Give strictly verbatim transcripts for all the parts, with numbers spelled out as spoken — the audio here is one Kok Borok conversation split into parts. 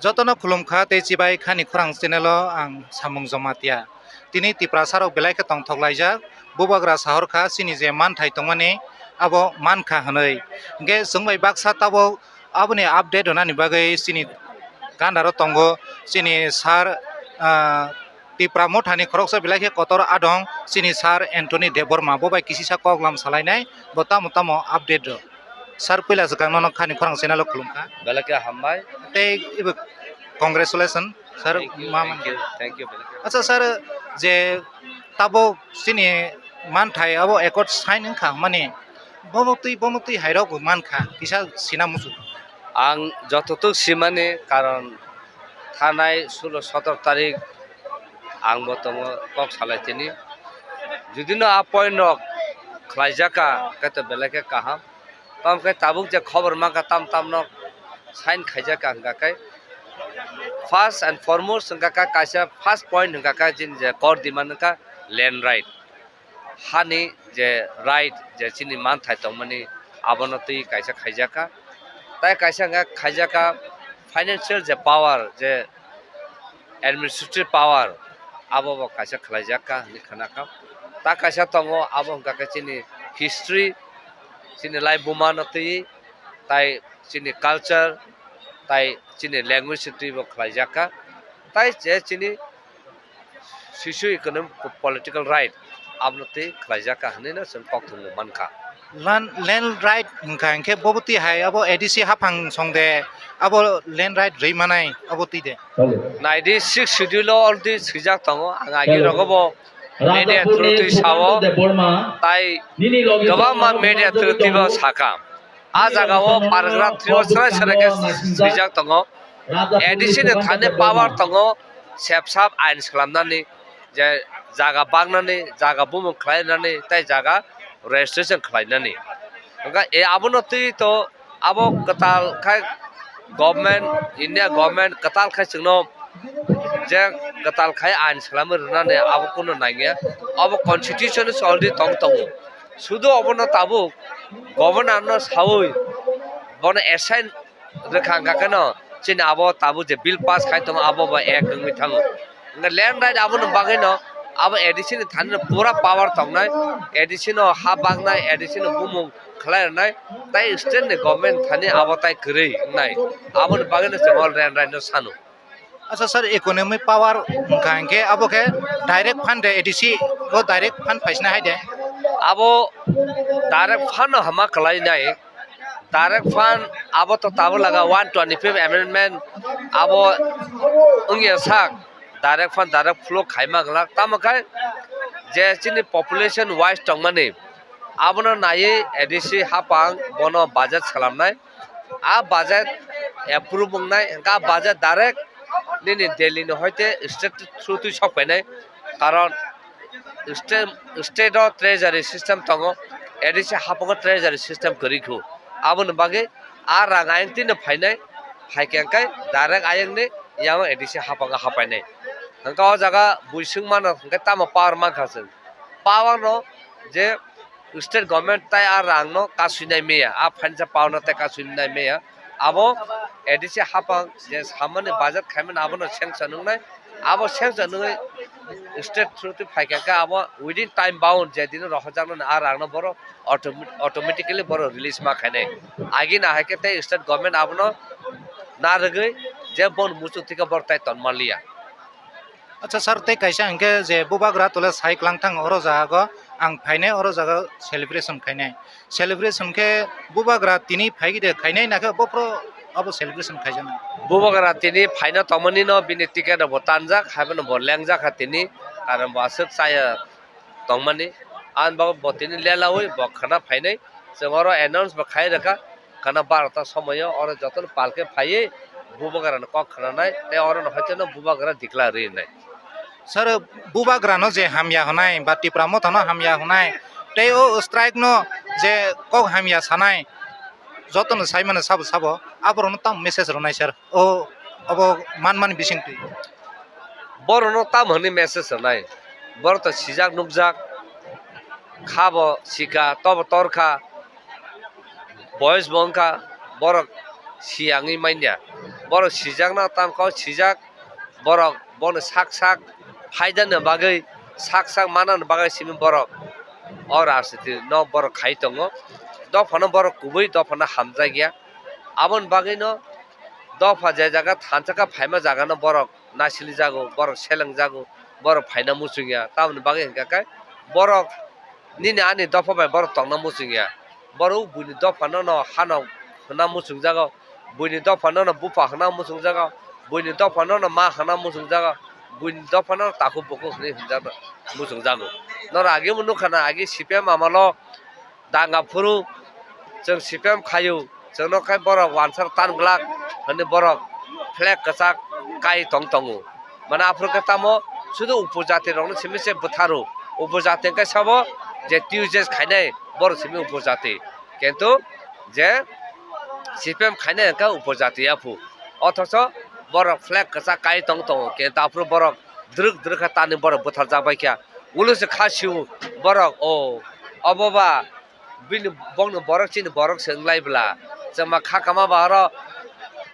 Jotono khulumkha tei chibai khani khorang channel o ang Samung Jamatia. Tini Tiprasa rok belai khe tongthok laijak, bubagra sahor kha chini je manthai tongmani abo mankha hwnwi. Hwnkhe chwng bai baksa tabuk aboni update rwnani bagwi chini gandaro tongo chini sir, ah, Tipra mothani khoroksa belai khe kotor adong chini sir Anthony Debbarma, bo bai kisisa koklam salainai, bo tamo tamo update rw. Sir, puila swkang nono khani khorang channel o khulumkha. Belai khe hambai. Tei ibo congratulations, sir. Thank you, ma thank you, thank you, belai khe. Acha sir, je tabuk chini manthai abo accord sign wngkha mani, bomo twi, bomo twi hairok bo mankha, kisa sina muchung. Ang jototok simani karon thanai sulo sotor tarik ang bo tongo kok salai tini. Judino a point rok khlaijak kha, khe to belai khe kaham. Tamo khe tabuk je khobor mankha tam tam no sign khaijak kha hwnkha khe first and foremost hwnkha khe kaisa first point hwnkha khe chini je core demand wngkha land right. Hani je right je chini manthai tongmani abono twi kaisa khaijak kha. Tai kaisa hwnkha khaijak kha financial je power je administrative power abo bo kaisa khlaijak kha hinwi khna kha. Ta kaisa tongo abo hwnkha khe chini history, chini lai buma no twi tai chini culture tai chini language se twi bo khlaijak kha. Tai je chini socio economic political right abono twi khlaijak kha hinwi no chwng kok thumwi mankha. Land, land right hwnkha hinkhe bobo twi hai abo A D C haphang song de abo land right rwi manai abo twi de. Naidi six schedule o already swijak tongo, ang agi rogo bo media through twi sao, tai kwbangma media through twi bo sakha. A jaga o paragraph three o srai srai khe swijak tongo. A D C ni thani power tongo sepsap ain slamnani, je jaga baknani, jaga bumung khlainani, tei jaga registration khlainani. Hwnkhe e abono twi to abo kwtal khai government, India government kwtal khai chwngno je kwtal khai ain slamwi rwnani abo kunu nangya. Abo constitution o already tong tongo. Sudu obono tabuk governor no sawi bono assign rwkha hwnkha kheno chini abo tabuk je bill pass khai tongo abo bo ek wngwi thango. Hwnkhe land right aboni bagwino abo A D C ni thani no pura power tongnai, A D C no ha baknai, A D C no bumung khlai rwnai, tai state ni government thani abo tai kwrwi wngnai. Aboni bagwino chwng o land right no sano. Acha sir, economic power wngkha hinkhe abo khe direct fund de A D C o direct fund phaisna hai de. Abo direct fund no hama kwlai nai. Direct fund abo to tabuk laga one twenty-fifth amendment abo wngya sak direct fund direct flow khaima glak. Tamo khe je chini population wise tongmani abono naiwi A D C hapang bono budget salamnai. A budget approve wngnai, hwnkhe a budget direct nini Delhi ni hoite state through twi sok phainai, karon state, state o treasury system tongo, A D C haphango treasury system kwrwi kho, aboni bagwi a rang ayang twi no phainai, phaikhe hwnkhe direct ayang ni yang A D C haphango hapainai, hwnkhe o jaga buiswk mano hwnkhe tamo power mankha chwng, power no je state government tai a rang no kasui nai maya, a phainsa power no tai kasui nai maya. Abo A D C hapang je samani budget khaimani abono sanction wngnai, abo sanction wngwi state through twi phaikha khe abo within time bound je dino rohorjaknani a rang no borok automatically borok release ma khainai. Agini hai khe tei state government abono narwgwi je bon muchung thika borok tai tonmanliya. Acha sir, tei kaisa hinkhe je bubagra tole sai kwlangthang oro jaga o ang phainai, oro jaga o celebration khainai. Celebration khe bubagra tini phaikhe de khainai, nakhe bophro abo celebration khaijaknai. Bubagra tini phaina tongmani no bini ticket rok bo tanjak, haiphano bo lengjak kha tini, karon bo aswk chaya tongmani. Ani bagwi bo tini lelaui bo khwna phainai. Chwng oro announce bo khai rwkha, khwna barota somoio oro jotono palke phaiwi bubagrano kok khwnanai tei orono hoitono bubagra declare rinai. Sir, bubagrano je hamya hwnai ba Tipra Mothano hamya hwnai tei o strike no je kok hamya sanai jotono saimano sabo sabo aborokno tamo message rwnai sir? O, obo manmani bisingtwi. Borokno tamo hwnwi message rwnai? Borok to sijak nukjak, kha bo sika, to bo tor kha, boyes bo wng kha, borok siyangwi manya. Borok sijakna tangkha o sijak, borok bono sak sak phaidani bagwi, sak sak manani bagwi simi borok o rajniti no borok khai tongo. Dophano borok kubui, dophano hamjakya. Aboni bagwino dopha je jaga thansa kha phaima jagano borok naisilijago, borok selengjago, borok phaina muchungya. Tamoni bagwi hinkha khe borok nini ani dopha bai borok tongna muchungya. Borok buini dophano no hano hwnna muchungjago, buini dophano no bupha hwnna muchungjago, buini dophano no ma hwnna muchungjago, buini dophano no takhuk bukhuk hwnwi hwnjakna muchungjago. Norok agebo nukha na, agi C P M amalo danga phuru chwng C P M khaio, chwngno khe borok uansuk tan glak hwnwi borok flag kwchak kai tong tongo. Mane aphuru khe tamo sudu upojati rokno simi se bwtharo, upojati hwnkhe sabo je T U J S khainai borok simi upojati, kintu je C P M khainai hwnkhe upojati yaphu, othocho borok flag kwchak kai tong tongo, kintu aphuru borok drwk drwk khe tani borok bwtharjak bai kha. Ulo se kha sio borok, o, obo ba bini bongni borok chini borok se wng lai bwla, chwngma kha kama ba oro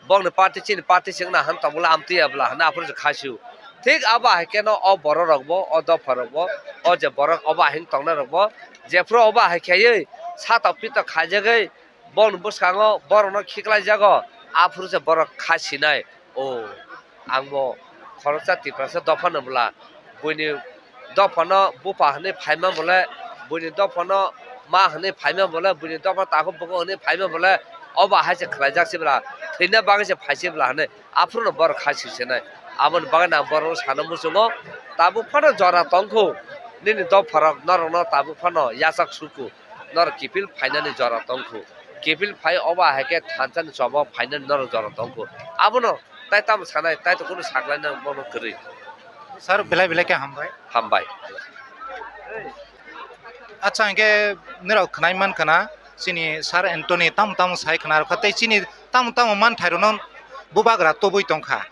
bongni party chini party se wngna han tong bwla amtwi ya bwla hwnwi aphuru se kha sio. Thik abo hai kheno o borok rok bo, o dopha rok bo, o je borok obo ahing tongnai rok bo, jephuru obo hai khaiwi satok pitok khaijagwi bongni bwskango borokno khiklaijago, aphuru se borok kha sinai. O, ang bo khoroksa Tiprasa dophano bwla, buini dophano bupha hwnwi phaima bole, buini dophano ma hwnwi phaima bole, buini dophano takhuk bukhuk hwnwi phaima bole, obo hai se khlaijak se bwla, thwina bagwi se phai se bwla hwnwi aphuruno borok kha sisenai. Aboni bagwi ang borokno sana muchungo, tabuk phano jora tongkhu nini dopharok norokno tabuk phano yachak suku. Norok kiphil phainani jora tongkhu. Kiphil phai obo hai khe thansani chobo phainani norok jora tongkhu. Abono tai tamo sanai, tai to kunu saklaina bono kwrwi. Sir, belai belai khe hambai. Hambai. Acha, hinkhe norok khwnai man khana, chini Sir Anthony tamo tamo sai khna rwkha, tei chini tamo tamo man thairokno bubagra tubui tongkha.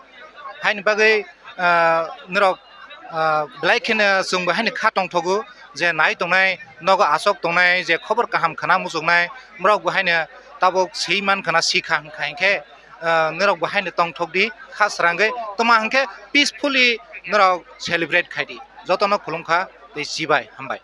Haini bagwi, ah, norok, ah, belai kheno chwngbo haino kha tongthogo je nai tongnai, nogo aswk tongnai, je khobor kaham khna muchungnai, norokbo haino tabuk swi man khna, swi kha hwnkha hinkhe, ah, norokbo haino tongthokdi kha srangwi, tongma hinkhe peacefully norok celebrate khaidi. Jotono khulumkha tei chibai, hambai.